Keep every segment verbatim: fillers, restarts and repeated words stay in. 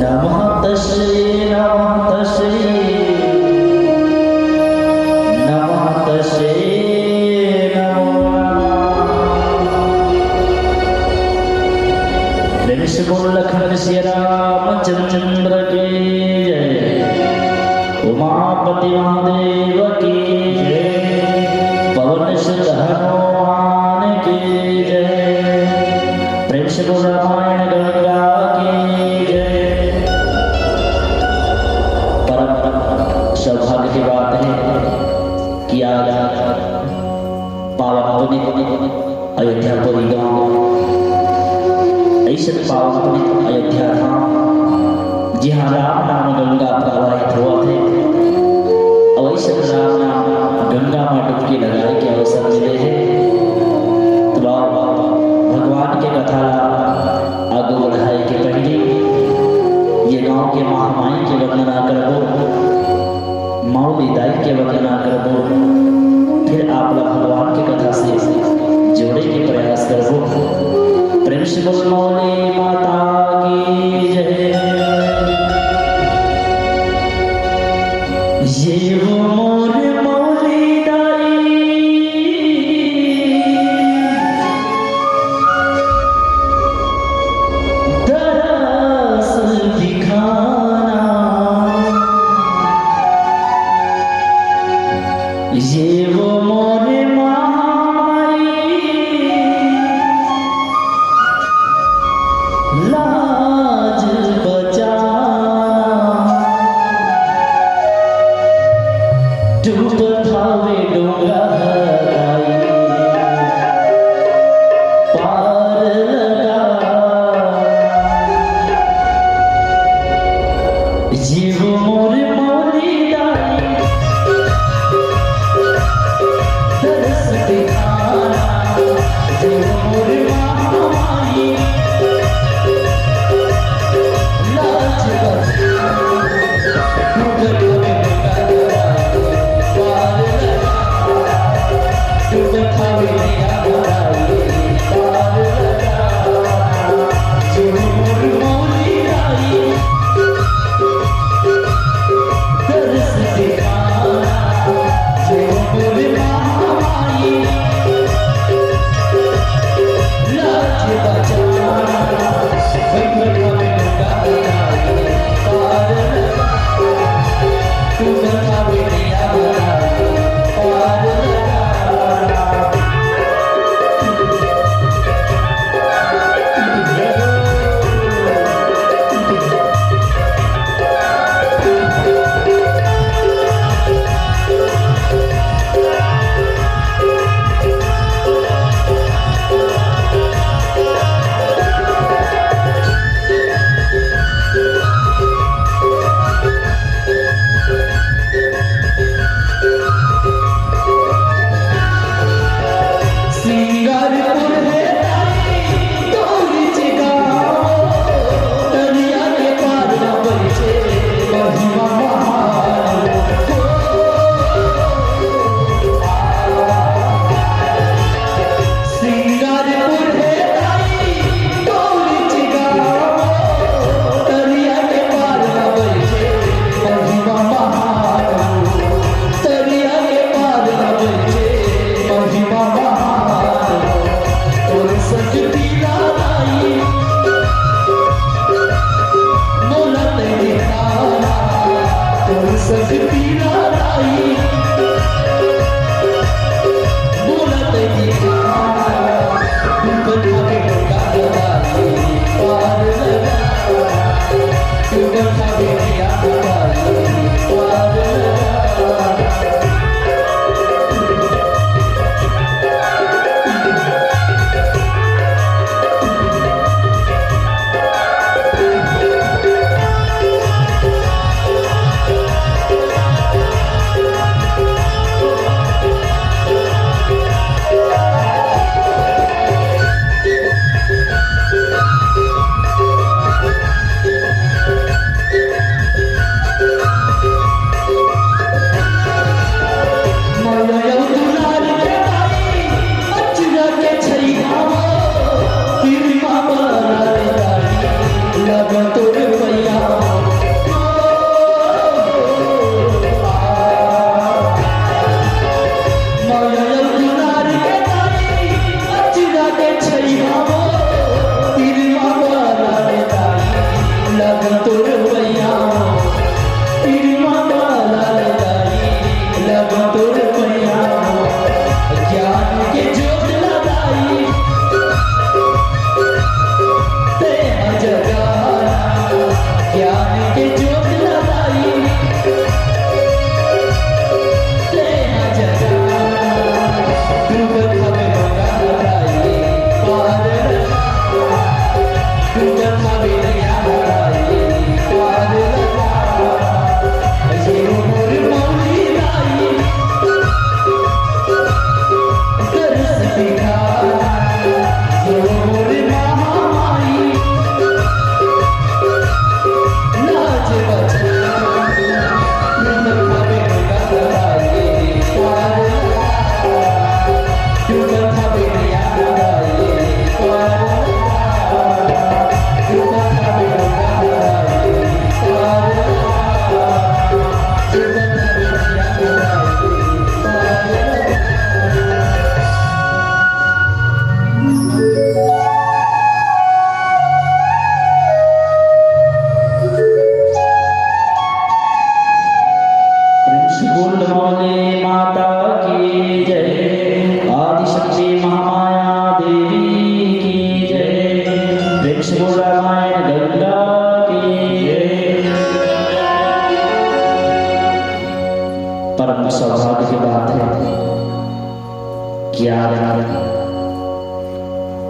नमः तस्यै, नमः तस्यै, नमः तस्यै, नमो नमः। प्रेम से बोल लखन सिया रामचंद्र की जय। उमापति महादेव की जय। पवन सुत हनुमान की जय। प्रेम से बोल रामायण गंगा की जय। परम सौभाग्य की बात है कि आज पावन पुनीत अयोध्यापुरी गांव, अइसन पावन पुनीत अयोध्या धाम, जिहां राम नाम गंगा प्रवाहित होवत हे, अउ अइसन राम नाम गंगा म डुबकी लगाए के अवसर मिले हे। त आओ, भगवान के कथा ला आगू बढ़ाए के पहिली ये गांव के महामाई के वंदना करबो। मौली दाई के वंदना करबो, फिर आप ला भगवान के कथा से जोड़े के प्रयास करबो। प्रेम से बोल मौली माता की जय। ये वो मोर मौली दाई, दरअसल दिखाना। ये वो मोरे माई, लाज बचा, डूबत हवे डोंगा हराई, पार लगा। जीव मोर मौली दाई, दरस दिखाना। जीव मोर माई, लाज बचा।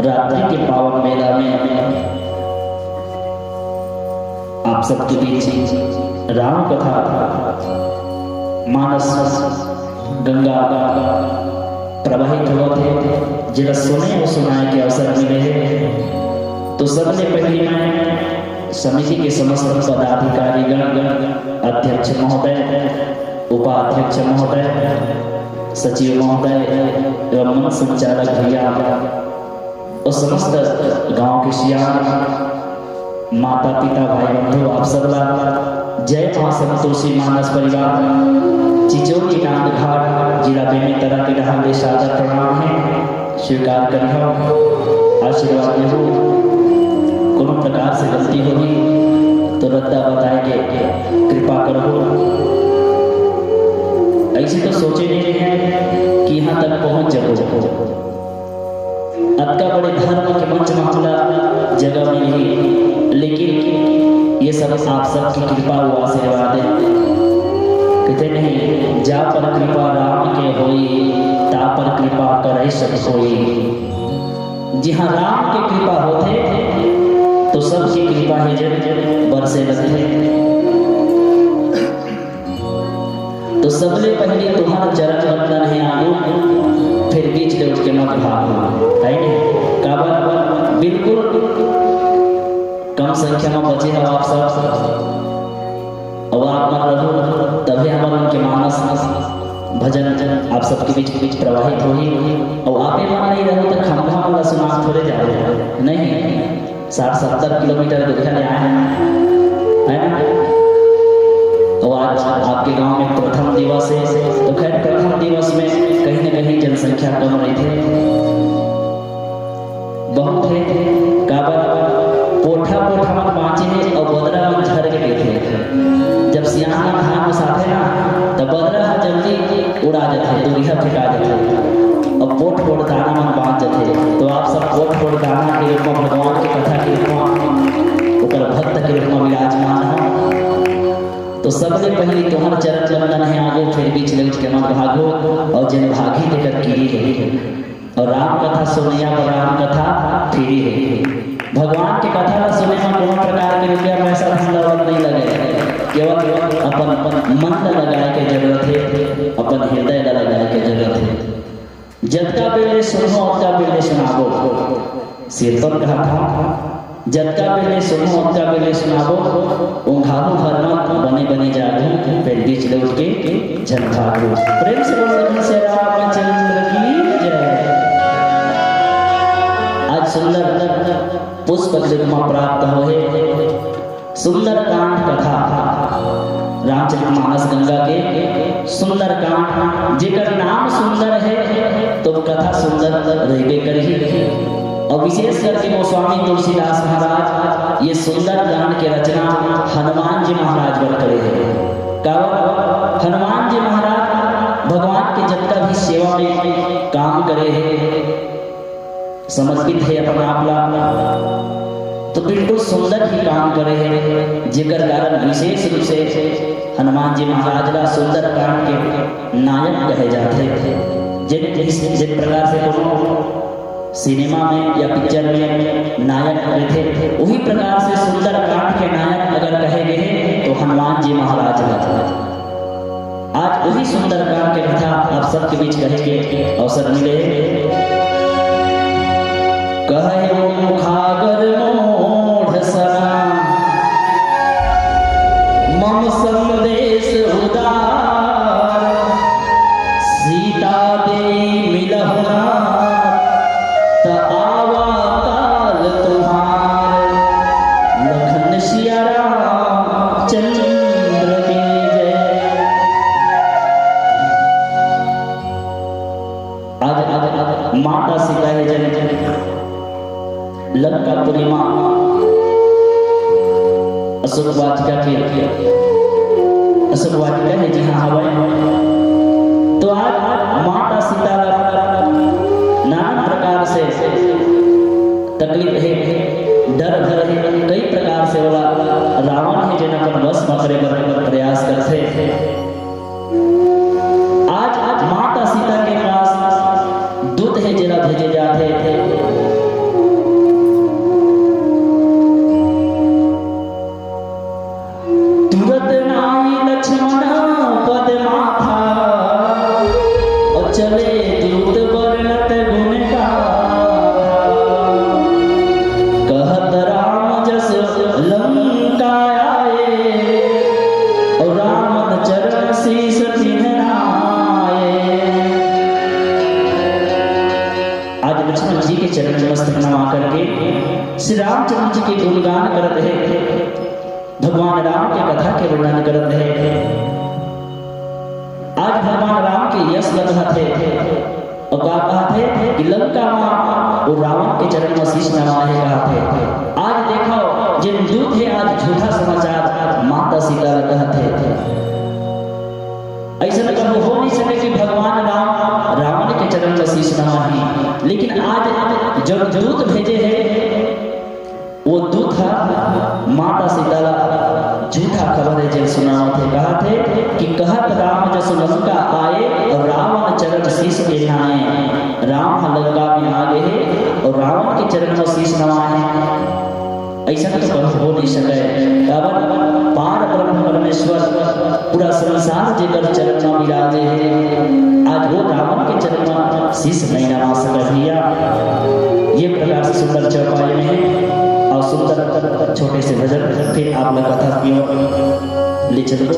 नवरात्रि के पावन मेला में आप सबके बीच राम कथा मानस गंगा प्रवाहित होवत हे, जेला सुने अउ सुनाए के अवसर मिले हे। तो सबले पहिली मैं समिति के समस्त पदाधिकारीगण, अध्यक्ष महोदय, उपाध्यक्ष महोदय, सचिव महोदय एवं मंच संचालक भैया अउ समस्त गांव के सियान, माता पिता, भाई बंधु, आप सब ला जय मां संतोषी मानस परिवार, चिचोली डांड घाट, जिला बेमेतरा के डहार ले सादर प्रणाम हे। स्वीकार करिहव, आशीर्वाद देहू। कोनो प्रकार से गलती होही तो रद्दा बताए के कृपा करहू। ऐसे तो सोचे नहीं रहे कि यहाँ तक पहुँच जाबो। अतका बड़े धर्म के मंच में हमला जगह मिलही, लेकिन ये सब आप सबके कृपा अउ आशीर्वाद हे। कहते नहीं, जा पर कृपा राम के होई, ता पर कृपा करे सब कोई। जिहाँ राम के कृपा होथे, तो सबके कृपा हे जे बरसे लगथे। तो सबले पहिली तुँहर चरण वंदन हे आगू, फेर बीच ले उठ के मत भागो, हे नहीं? काबर? बिल्कुल कम संख्या में बचे हव आप सब। अउ आप मन रहू, तभे हमर मन के मानस भजन आप सबके बीच, बीच प्रवाहित होही। अउ आपे मन नहीं रहू, त खमखा मन ला सुना थोड़े जाबो, नहीं? साठ सत्तर किलोमीटर दूरिहा ले आए हन, है ना? अउ आज आपके गांव में प्रथम दिवस हे, तो खैर, प्रथम दिवस में कहीं ना कहीं जनसंख्या कम रहिथे। बहुत हे, काबर? पोठा पोठा मन बांचे हे अउ बदरा मन झर के गिरथे। जब सियान मन धान ओसाथे ना, त बदरा ह जल्दी उड़ा जाथे, दूरिहा फेंका जाथे। अउ पोठ पोठ दाना मन बांच जाथे। तो आप सब पोठ पोठ दाना के रूप में, भगवान के कथा के रूप में, ओकर भक्त के रूप में विराजमान हव। तो सबले पहिली तुँहर चरण वंदन हे आगू, फेर बीच ले उठ के मत भागो, अउ जेन भागही तेकर कीरी हे। अउ राम कथा सुनइया बर राम कथा free हे। भगवान के कथा ला सुने म कोनो प्रकार के रुपया पैसा धन दौलत नहीं लगे, केवल अपन, अपन मन ला लगाए के जरूरत हे, अपन हृदय ला लगाए के जरूरत हे। जतका बेर ले सुनहू, ओतका बेर ले सुनाबो। सिरतोन कहा था, जतका बेर ले सुनहू, ओतका बेर ले सुनाबो। ऊंघाहू भर मत, बने बने जागहू, फेर बीच ले उठ के झन भागहू। प्रेम से बोलो, लखन सिया रामचंद्र की जय। आज सुंदर पुष्प के रूप में प्राप्त होहे सुंदरकांड कथा, रामचरितमानस गंगा के सुंदरकांड, जेकर नाम सुंदर हे, तो कथा सुंदर रहिबे करही। अउ विशेष करके गोस्वामी तुलसीदास महाराज ये सुंदरकांड के रचना हनुमान जी महाराज बर करे हे। काबर? हनुमान जी महाराज भगवान के जतका भी सेवा में काम करे हे, समर्पित हे अपन आप ला, तो बिल्कुल सुंदर ही काम करे हे, जेकर कारण विशेष रूप से हनुमान जी महाराज ला सुंदरकांड के नायक कहे जाथे। जिन, जिस, जिन प्रकार से कोनो सिनेमा में या पिक्चर में नायक रहिथे, वही प्रकार से सुंदरकांड के नायक अगर कहे गए हे, तो हनुमान जी महाराज रहथे। आज वही सुंदरकांड के कथा आप सबके बीच कहे के अवसर मिले हे। कहे मुखागर मोढ़ सना, मम संदेश उदार, सीता देई मिलहु ना, त आवा काल तुम्हार। लखन सिया रामचंद्र की जय। आज, आज, आज माता सीता हे जन लंकापुरी म अशोक वाटिका के, अशोक वाटिका हे जिहाँ हवय, तो आज माता सीता ला नाना प्रकार से तकलीफ हे, डर भय हे, कई प्रकार से ओला रावण हे जेन अपन वश म करे बर प्रयास करथे। आज, आज माता सीता के पास दूत हे जेला भेजे जाथे, आज लक्ष्मण जी के चरण नमस्तक नमा करके श्री रामचंद्र जी के गुणगान करत हे, भगवान राम के कथा के वर्णन करत हे। आज भगवान राम के यश ल कहत हे, अउ का कहत हे कि लंका म वो रावण के चरण म शीश नवाए हे कहत हे। आज देखो, जेन दूत हे आज झूठा समाचार माता सीता ल कहत हे। अइसन कभू हो नहीं सके कि भगवान राम रावण के चरण म शीश नवाही, लेकिन आज जब दूत भेजे हे, वो दूत ह माता सीता ला झूठा खबर हे, जेन सुनावत हे, कहत हे कि कहत राम जसु लंका आए, अउ रावण चरण शीश एन्हाए। राम ह लंका में आ गे हे अउ रावण के चरण म शीश नवाए हे। अइसन तो कभू हो नहीं सकय। काबर? पार ब्रह्म परमेश्वर पूरा संसार जेकर चरण म विराजे हे, आज वो रावण के चरण म शीश नहीं नवा सकय भैया। ये प्रकार से सुंदर चौपाई में अउ सुंदर छोटे से भजन, फिर आप लोग कथा की ओर ले चलबो।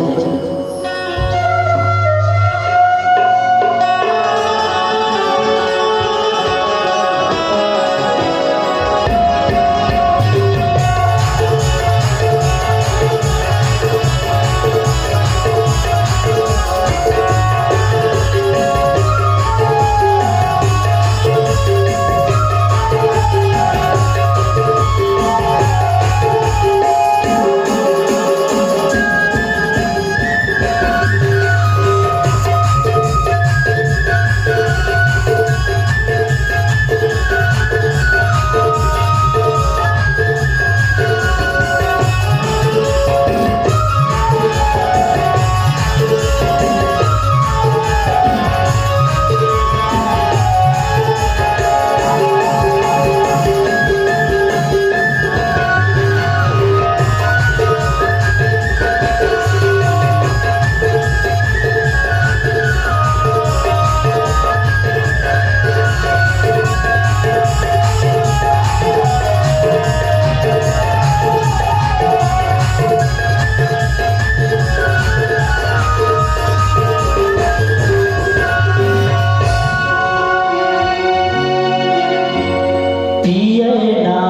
पिए ना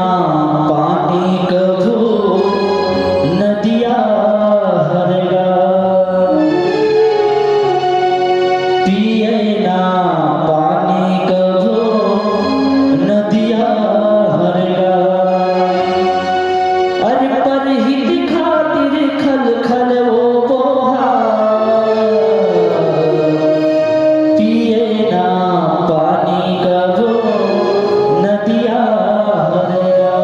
पानी कभू नदिया हर गा। पिए ना पानी कभू नदिया हर गा। अरे परहित खातिर खल खल वो बोहा। पिए ना पानी कभू नदिया हर गा।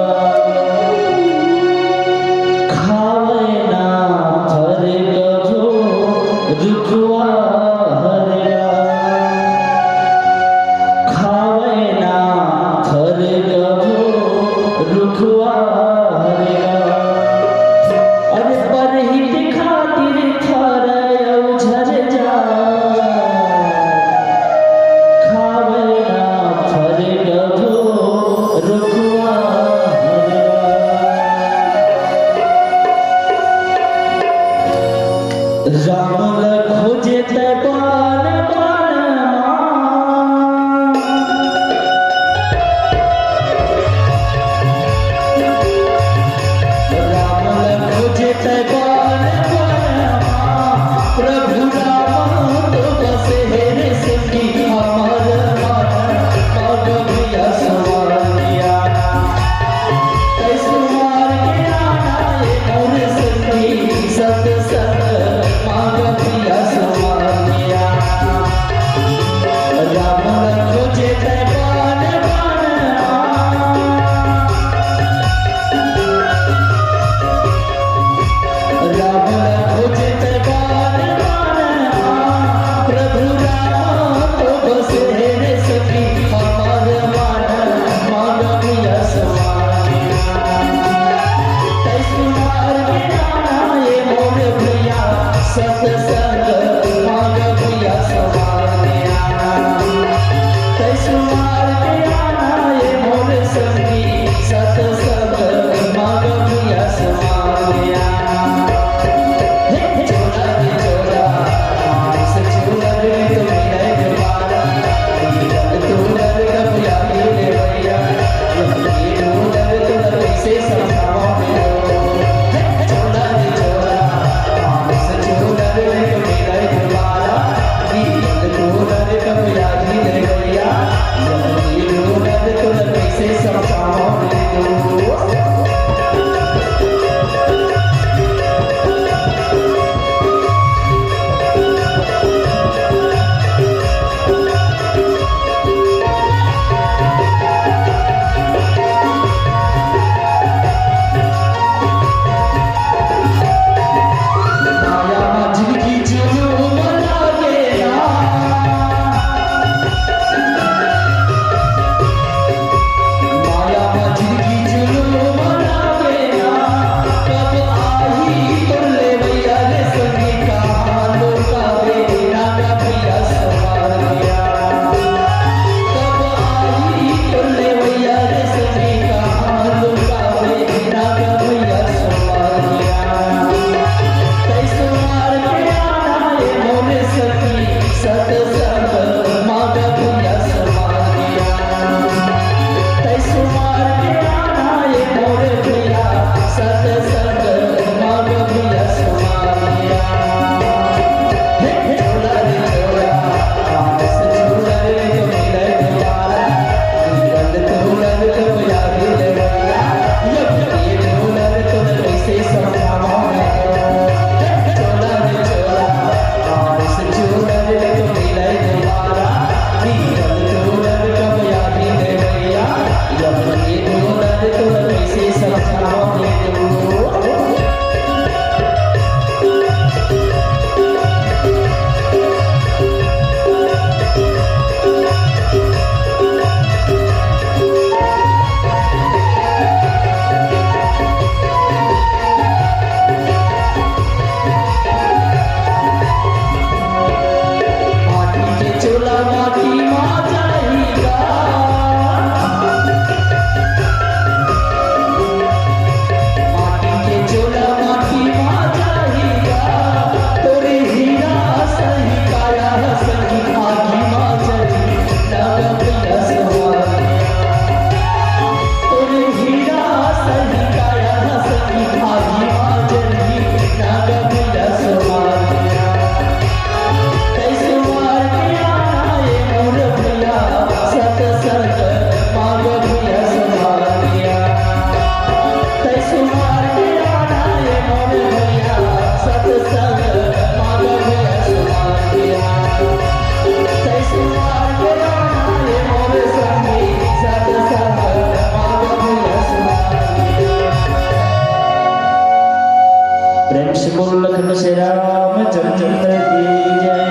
प्रेम से बोल लखन से रामचंद्र की जय।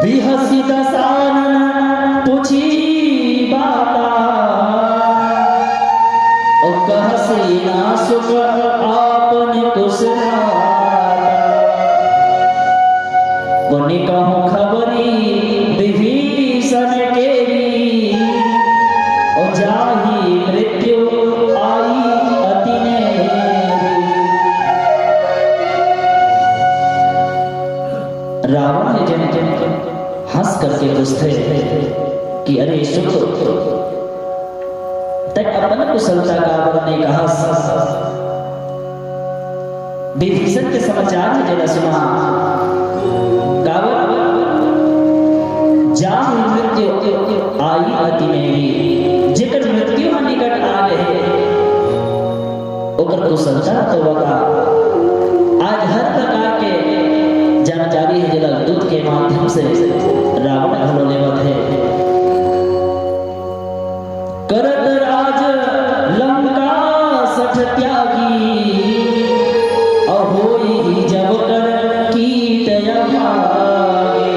बिहसी दसानन पूछी बाता, ओ कहसी ना सुख आपन कुशल नाता। पुनि कहूँ खबरी विभीषण केरी, ओ जाहि मृत्यु आई अति नेरी। रावण हे जेन हंस करके पूछथे कि अरे सुत, तैं अपन कुशलता काबर नइ कहस? विभीषण के समाचार हे जेला सुना। काबर? जाहि मृत्यु आई अति नेरी, जेकर मृत्यु ह निकट आ गे हे, ओकर कुशलता तो बता। आज हर प्रकार के जानकारी हे जेला दूत के माध्यम से रावण घलो लेवत हे। करत राज लंका सठ त्यागी, अहोई जब कर कीट अभागे।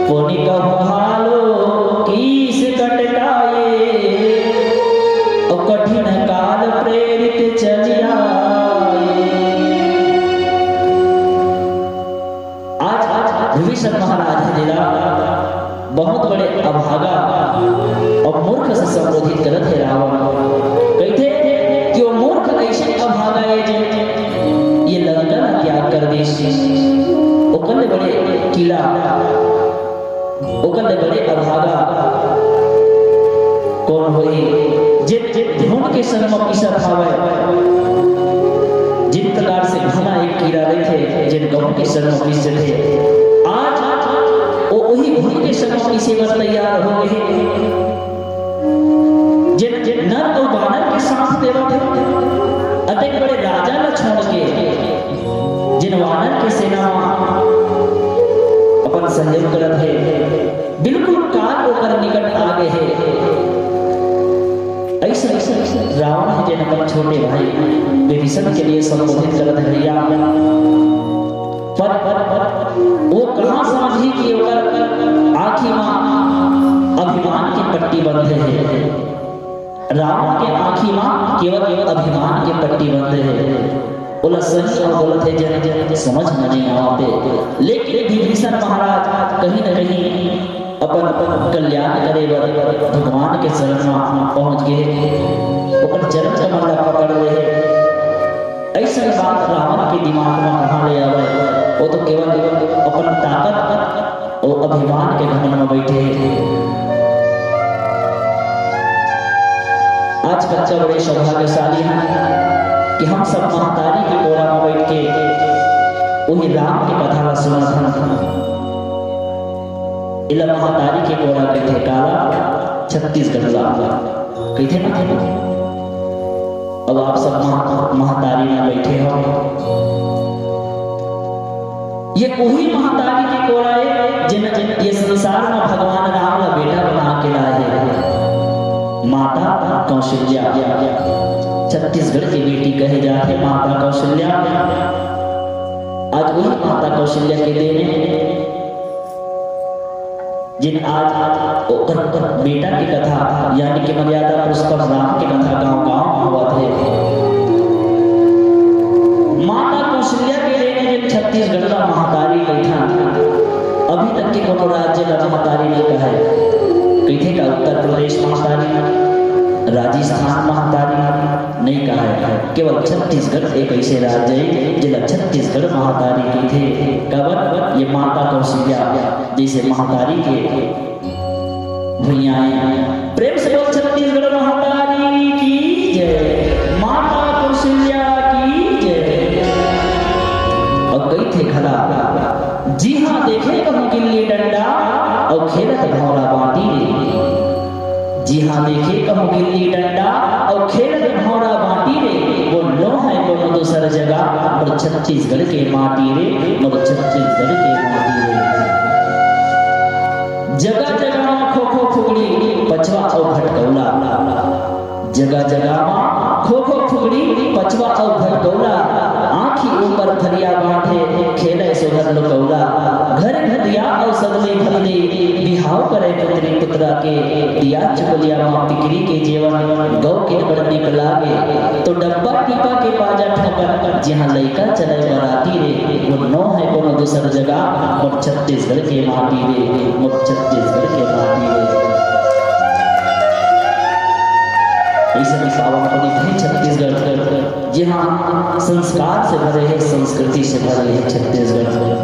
पुनि कहु भालो कीस कटकाए, अउ कठिन काल प्रेरित चलि आए। आज, आज विभीषण महाराज हे जेला बहुत बड़े अभागा अउ मूर्ख से संबोधित करत हे रावण। कहिथे कि वो मूर्ख अइसे अभागा हे जे ये लंका ला त्याग कर दिस। ओकर ले बड़े कीड़ा, ओकर ले बड़े अभागा कोन होही, जे, जे घुन के संग म पीसत हावय। जिन प्रकार से घुना एक कीड़ा रहिथे, जेन गहूं के संग म पीस जथे, आज वो उही घुन के संग म पीसे बर तैयार हो गे हे। जेन, जेन नर अउ बानर के साथ देवत हे, अतेक बड़े राजा ला छोड़ के, जेन वानर के सेना म अपन सहयोग करत हे, बिल्कुल काल ओकर निकट आ गे हे। अइसे, अइसे, अइसे रावण हे जेन अपन छोटे भाई विभीषण के लिए संबोधित करत हे, भैया। पर, पर, पर वो कहाँ समझही कि ओकर आँखी म अभिमान के पट्टी बंधे हे। रावण के आँखी म केवल अभिमान के पट्टी बंधे हे। ओला सही अउ गलत हे जेन समझ म नइ आवत हे। लेकिन विभीषण महाराज कहीं न कहीं अपन, अपन कल्याण करे बर भगवान के शरण म पहुंच गे हे। ओकर चरण कमल ला पकड़ ले हे। अइसन बात रावण के दिमाग म कहाँ ले आवय? वो तो केवल अपन ताकत अउ अभिमान के घमंड म बइठे हे। आज कतका बड़े सौभाग्यशाली हन कि हम सब महतारी के कोरा म बइठ के उही राम के कथा ला सुनत हन। एला महतारी के कोरा कहिथे, काला छत्तीसगढ़ ला कहिथे ना। अब आप सब मह-, महतारी म बइठे हव। ये उही महतारी के कोला ए, जेन, जेन ये संसार म भगवान राम ला बेटा बना के लाए हे। माता कौशल्या, छत्तीसगढ़ के बेटी कहे जाथे माता कौशल्या। आज उही माता कौशल्या के दिन ए, जेन आज ओकर बेटा के कथा, यानी कि मर्यादा पुरुषोत्तम राम के कथा गांव-गांव म होवत हे। माता कौशल्या के देन ए जेन छत्तीसगढ़ ला महतारी कहिथन, अभी तक के कोनो राज्य ला महतारी नइ कहे। कहिथे का उत्तर प्रदेश महतारी, राजस्थान महतारी नइ कहे। केवल छत्तीसगढ़ एक ऐसे राज्य हे, जेला छत्तीसगढ़ महतारी कहिथे। काबर? ये माता कौशल्या जैसे महतारी के भुइयां ए। प्रेम से बोल छत्तीसगढ़ महतारी की जय, माता कौशल्या की जय। अउ कहिथे घला, जिहां देखे कहूं गिल्ली डंडा, अउ खेलत भौंरा बांटी रे। जिहां देखे कहूं गिल्ली डंडा, अउ खेलत भौंरा बांटी रे, वो नो हे कोनो दूसर जगा, मोर छत्तीसगढ़ के माटी रे, मोर छत्तीसगढ़ के माटी रे। जगा जगा म खो खो फुगड़ी, पछवा अउ भटकौला। जगा जगा म खो खो फुगड़ी, पछवा अउ भटकौला। आंखी ऊपर फरिया बांधे, खेले सोहर लुकौला। घर घटिया अउ सगले भगले, बिहाव करे पुतरी पुतरा के। दिया चुगलिया म पिकरी के जेवन, गौ के बड़ निक लागे। तो डब्बा टीपा के बाजा ठोकर, जिहां लइका चले बराती रे, वो नो हे कोनो दूसर जगा, मोर छत्तीसगढ़ के माटी रे, मोर छत्तीसगढ़ के माटी रे। अइसन पावन पुनीत हे छत्तीसगढ़, जिहां संस्कार से भरे हे, संस्कृति से भरे हे छत्तीसगढ़।